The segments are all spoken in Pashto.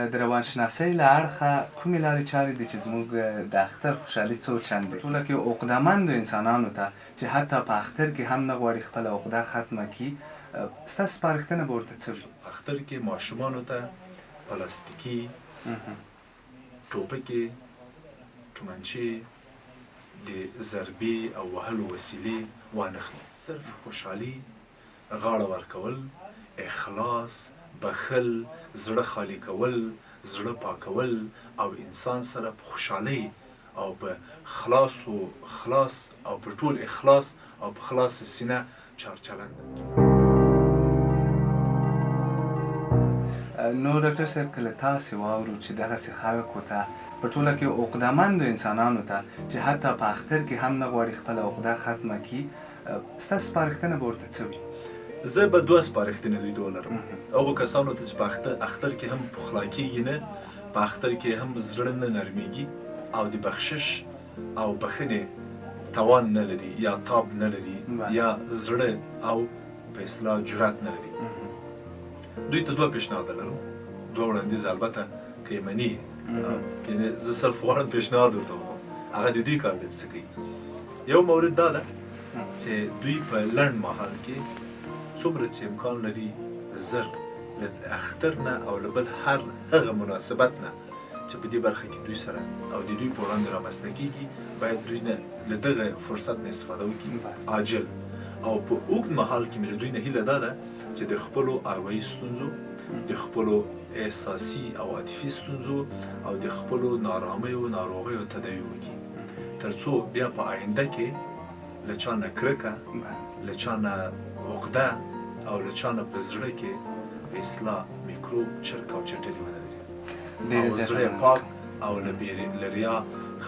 د روانشناسۍ له اړخه کومې لارې چارې دي چې زموږ د اختر خوشحالي څو چنده کړي؟ ټوله کې عقده مندو انسانانو ته چې حتی په اختر کې هم نه غواړي خپله عقده ختمه کړي، ستاسو سپارښتنه به ورته څه وي؟ اختر کې ماشومانو ته پلاستیکي ټوپکې، ټومنچې، د ضربې او وهلو وسیلې وانخلي. صرف خوشحالي غاړه ورکول، اخلاص، بخښل، زړه خالي کول، زړه پاکول او انسان سره په خوشحالۍ او په خلاصو خلاص او په ټول اخلاص او په خلاصه سینه چارچلند. نو ډاکټر صاحب که له تاسې واورو چې دغسې خلکو ته په ټوله کې عقده مندو انسانانو ته چې حتی په اختر کې هم نه غواړي خپله عقده ختمه کړي ستاسو سپارښتنه به ورته څه وي؟ زه به دوه سپارښتنې دوی ته ولرم، هغو کسانو ته چې په اختر کې هم پخلا کېږي نه، په اختر کې هم زړه نه نرمېږي او د بخشش او بخښنې توان نه لري یا تاب نه لري یا زړه او په اصطلاح جرات نه لري، دوی ته دوه پیشنهاده لرم، دوه وړاندیزه، البته که یې مني، یعنې زه صرف غواړم پیشنهاد ورته وکړم، هغه د دوی کار دی چې څه کوي. یو مورد دا ده چې دوی په لنډ مهال کې څومره چې امکان لري زر له اختر نه او له بل هر هغه مناسبت نه چې په دې برخه کې دوی سره او د دوی په وړاندې رامنځته کېږي، باید دوی نه له دغه فرصت نه استفاده وکړي عاجل. او په اوږد مهال کې مې له دوی نه هیله دا ده چې د خپلو اروایي ستونزو، د خپلو احساسي او عاطفي ستونزو او د خپلو نارامیو ناروغیو تداوي وکړي، ترڅو بیا په آینده کې له چا نه کرکه، له چا نه عقده او له چا نه په زړه کې په اصطلاح میکروب، چرک او چټلي ونه لري او زړه یې پاک او له ریا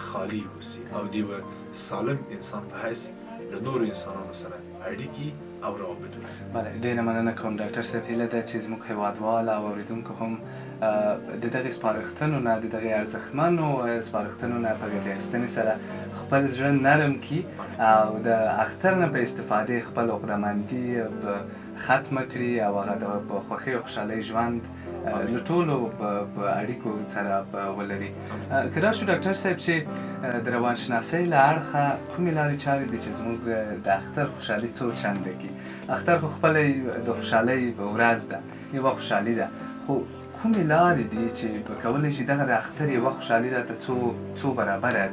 خالي اوسي او د یوه سالم انسان په حیث له نورو انسانانو سره اړیکي او روابط ولري. بله ډېره مننه کوم ډاکټر صاحب، هیله ده چې زموږ هېوادوال او اورېدونکو هم د دغې سپارښتنو نه، د دغې ارزښتمنو سپارښتنو نه په ګټې اخیستنې سره خپل زړه نرم کړي او د اختر نه په استفادې خپل عقده مندي ختمه کړي او هغه د په خوښۍ او خوشحالۍ ژوند له ټولو په اړیکو سره ولري. که راشو ډاکټر صاحب چې د روانشناسۍ له اړخه کومې لارې چارې دي چې زموږ د اختر خوشحالي څو چنده کړي؟ اختر خو خپله د خوشحالۍ ورځ ده، یوه خوشحالي ده، خو کومې لارې دي چې کولی شي دغه د اختر یوه خوشحالي راته څو څو برابره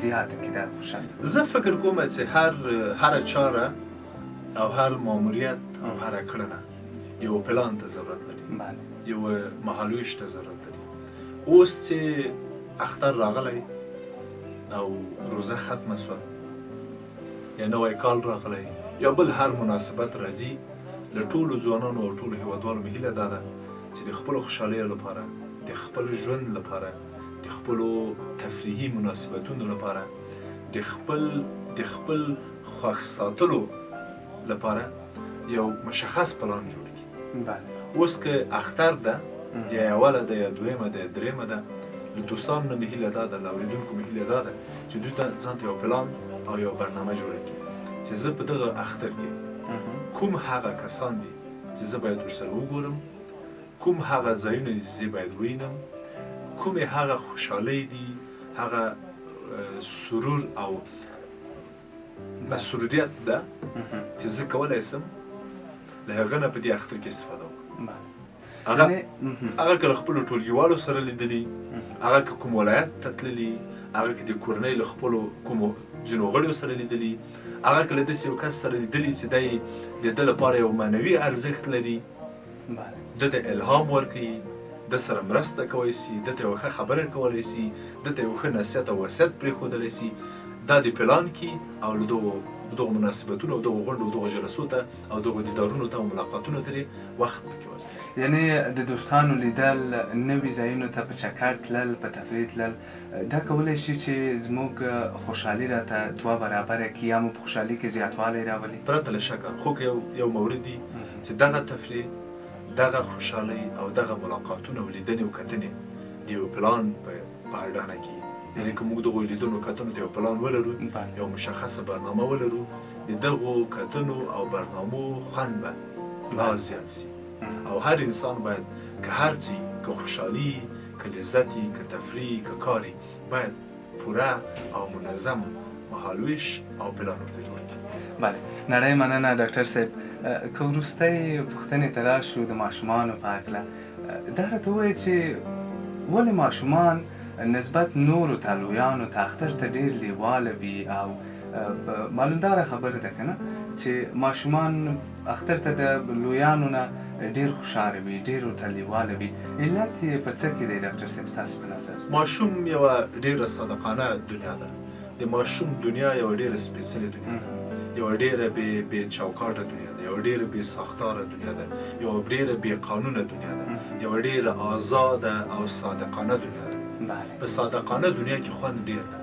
زیاته کړي دغه خوشحالي؟ زه فکر کوم چې هر هره چاره او هر ماموریت او هره کړنه یو پلان ته ضرورت لري، یو مهالویش ته ضرورت لري. اوس چې اختر راغلی او روزه ختمه سوه یا نوی کال راغلی یا بل هر مناسبت راځي، له ټولو ځوانانو او ټولو هیوادوالو مې هیله دا ده چې د خپلو خوشحالیو لپاره، د خپل ژوند لپاره، د خپلو تفریحي مناسبتونو لپاره، د خپل خوښ ساتلو لپاره یو مشخص پلان جوړ کړي. اوس که اختر ده یا اوله ده یا دویمه ده یا دریمه ده، له دوستانو نه مې هیله دا ده، له اورېدونکو مې هیله دا ده چې دوی ته ځان ته یو پلان او یو برنامه جوړه کړي چې زه په دغه اختر کې کوم هغه کسان دي چې زه باید ورسره وګورم، کوم هغه ځایونه دي چې زه باید وینم، کومې هغه خوشحالۍ دي، هغه سرور او مسروریت ده چې زه کولای سم له هغه نه په دې اختر کې استفاده وکړم. هغه که له خپلو ټولګیوالو سره لیدلي، هغه که کوم ولایت ته تللي، هغه که د کورنۍ له خپلو کومو ځینو غړیو سره لیدلي، هغه که له داسې یو کس سره لیدلي چې دی د ده لپاره یو معنوي ارزښت لري، ده ته الهام ورکوي، ده سره مرسته کولی سي، ده ته یوه ښه خبره کولی سي، ده ته یو ښه نصیحت او وصیت پرېښودلی سي، دا دې پلان کړي او له دغو دغو مناسبتونو او دغو غونډو او دغو جلسو ته او دغو دیدارونو ته او ملاقاتونو ته دې وخت پکې ورکړي. یعنې د دوستانو لیدل، نوي ځایونو ته په چکر تلل، په تفریح تلل، دا کولی شي چې زموږ خوشحالي راته دوه برابره کړي یا مو په خوشحالي کې زیاتوالی راولي؟ پرته له شکه، خو که یو مورد وي چې دغه تفریح، دغه خوشحالۍ او دغه ملاقاتونه او لیدنې او کتنې د یو پلان په اډانه کې، یعنې که موږ دغو لیدنو کتنو ته یو پلان ولرو، یو مشخصه برنامه ولرو، د دغو کتنو او برنامو خوند به لا زیات سي. او هر انسان باید که هر څه، که خوشحالي، که لذت یي، که تفریح، که کار یي، باید پوره او منظم مهالویش او پلان ورته جوړ کړي. بله نړۍ مننه ډاکټر صاحب. که وروستۍ پوښتنې ته راشو د ماشومانو په هکله، دا راته ووایه چې ولې ماشومان نسبت نورو ته، لویانو ته، اختر ته ډېر لیواله وي؟ او معلومداره خبره ده که نه چې ماشومان اختر ته د لویانو نه ډېر خوشحاله وي، ډېر ورته لیواله وي، علت یې په څه کې دی ډاکټر صاحب ستاسو په نظر؟ ماشوم یوه ډېره صادقانه دنیا ده، د ماشوم دنیا یوه ډېره سپېڅلې دنیا ده، یوه ډېره بې چوکاټه دنیا ده، یوه ډېره بې ساختاره دنیا ده، یوه ډېره بې قانونه دنیا ده، یوه ډېره آزاده او صادقانه دنیا ده. په صادقانه دنیا کې خوند ډېر ده،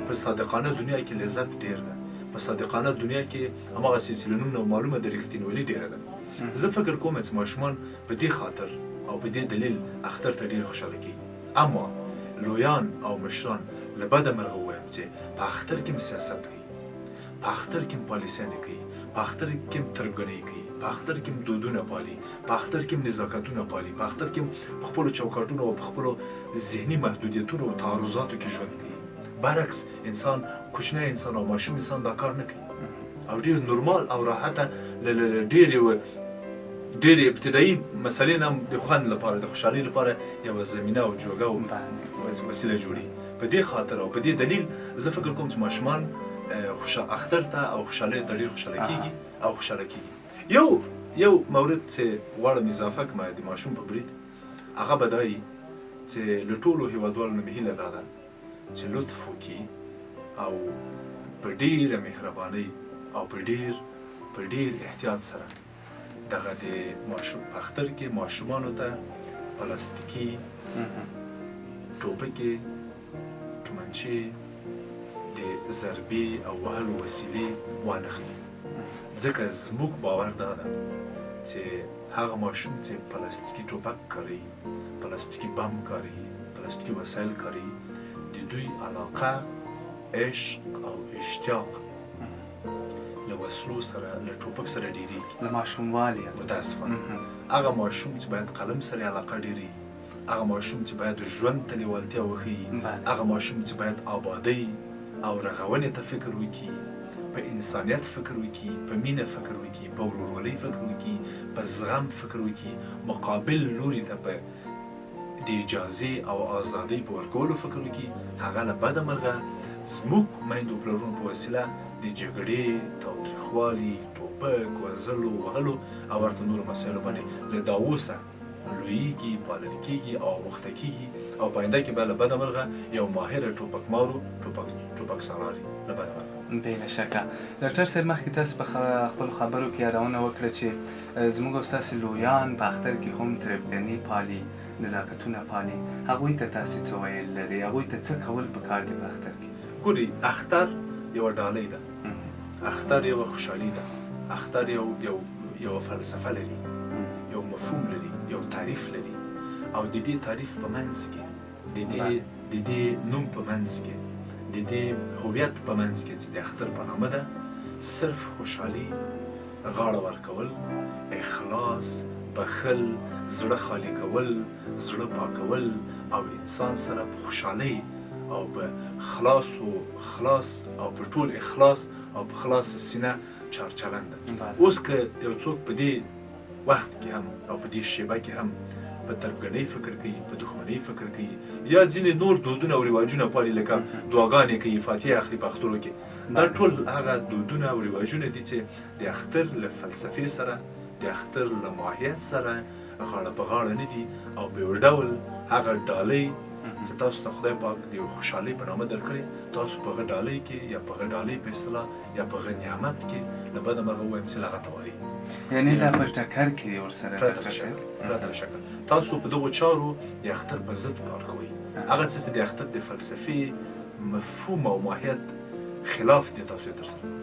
په صادقانه دنیا کې لذت ډېر ده، په صادقانه دنیا کې هماغسې چې له نوم نه معلومه ده رښتینولي ډېره ده. زه فکر کوم چې ماشومان په دې خاطر او په دې دلیل اختر ته ډېر خوشحاله کېږي، اما لویان او مشران له بده مرغه ووایم چې په اختر کې هم سیاست کوي، په اختر کې هم پالیسیانې کوي، په اختر کې هم تربګنۍ کوي، په اختر کې هم دودونه پالي، په اختر کې هم نزاکتونه پالي، په اختر کې هم په خپلو چوکاټونو او په خپلو ذهني محدودیتونو او تعارضاتو کې ژوند کوي. برعکس انسان، کوچنی انسان او ماشوم انسان دا کار نه کوي او ډېر نورمال او راحته له ډېر یوه ډېرې ابتدایي مسئلې نه هم د خوند لپاره، د خوشحالۍ لپاره یوه زمینه او جوګه او وسیله جوړوي. په دې خاطر او په دې دلیل زه فکر کوم چې ماشومان اختر ته او خوشحالۍ ته ډېر خوشحاله کېږي او خوشحاله کېږي. یو مورد چې غواړم اضافه کړم د ماشوم په برید، هغه به دا وي چې له ټولو هیوادوالو نه مې هیله دا ده چې لطف وکړي او په ډېره مهربانۍ او په ډېر احتیاط سره دغه د ماشوم په اختر کې ماشومانو ته پلاستیکي ټوپکې، ټومنچې، د ضربې او وهلو وسیلې وانخلي، ځکه زموږ باور دا ده چې هغه ماشوم چې پلاستیکي ټوپک کاروي، پلاستیکي بم کاروي، پلاستیکي وسایل کاروي، د دوی علاقه، عشق او اشتیاق له وسلو سره، له ټوپک سره ډېرېږي، له ماشوموالي. متاسفانه هغه ماشوم چې باید قلم سره علاقه ډېرېږي، هغه ماشوم چې باید ژوند ته لیوالتیا وښیي، هغه ماشوم چې باید آبادۍ او رغونې ته فکر وکړي، په انسانیت فکر وکړي، په مینه فکر وکړي، په ورورولۍ فکر وکړي، په زغم فکر وکړي، مقابل لوري ته په د اجازې او ازادۍ په ورکولو فکر وکړي، هغه له بده مرغه زموږ میندو پلرونو په وسیله د جګړې، تاوتریخوالي، ټوپک، وزلو، وهلو او ورته نورو مسایلو باندې له دا اوسه لویږي، پالل کېږي او آموخته کېږي او په آینده کې به له بده مرغه یو ماهر ټوپکمارو ټوپک سالاري له بده مرغه. بې له شکه ډاکټر صاحب، مخکې تاسو په خپلو خبرو کې یادونه وکړه چې زموږ او ستاسې لویان په اختر کې هم تربګني پالي، نزاکتونه پالي، هغوی ته تاسې څه ویل لرئ؟ هغوی ته څه کول پکار دي په اختر کې؟ ګورئ، اختر یوه ډالۍ ده، اختر یوه خوشحالي ده، اختر یو یو یوه فلسفه لري، یو مفهوم لري، یو تعریف لري او د دې تعریف په منځ کې، د دې نوم په منځ کې، د دې هویت په منځ کې چې د اختر په نامه ده، صرف خوشحالي، غاړه ورکول، اخلاص، بخل، زړه خالي کول، زړه پاکول او انسان سره په خوشحالۍ او په خلاص و خلاص او په ټول اخلاص او په خلاص سینه چارچلند ده. اوس که یو څوک په دې وخت کې هم او په دې شیبه کې هم په تربګنۍ فکر کوي، په دښمنۍ فکر کوي، یا ځینې نور دودونه او رواجونه پالي، لکه دعاګانې کوي، فاتحه اخلي په اخترو کې، دا ټول هغه دودونه او رواجونه دي چې د اختر له فلسفې سره، د اختر له ماهیت سره غاړه په غاړه نه دي او په یو ډول هغه ډالۍ چې تاسو ته خدای پاک د یو خوشحالۍ په نامه درکړې، تاسو په هغه ډالۍ کې یا په هغه ډالۍ په اصطلاح یا په هغه نعمت کې له بده مرغه ووایم چې لغته وایي، یعنې دا په ټکر کې دی ورسره. پرته له شکه تاسو په دغو چارو د اختر په ضد کار کوئ، هغه څه چې د اختر د فلسفې مفهوم او ماهیت خلاف دی تاسو یې ترسره.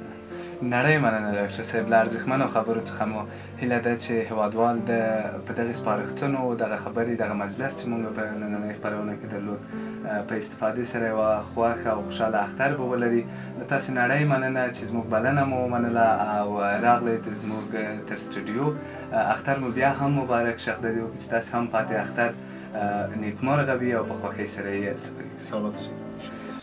نړۍ مننه ډاکټر صاحب، له ارزښتمنو خبرو څخه مو هیله ده چې هیوادوال د په دغې سپارښتنو، دغه خبرې، دغه مجلس چې موږ په نننۍ خپرونه کې درلود په استفادې سره یوه خوښه او خوشحاله اختر به ولري. له تاسې نړۍ مننه چې زموږ بلنه مو ومنله او راغلئ زموږ تر سټډیو. اختر مو بیا هم مبارک شه، خدای دې وکړي چې تاسې هم پاتې اختر نیکمرغه وي او په خوښۍ سره یې سپري کړي. سلامت اوسئ.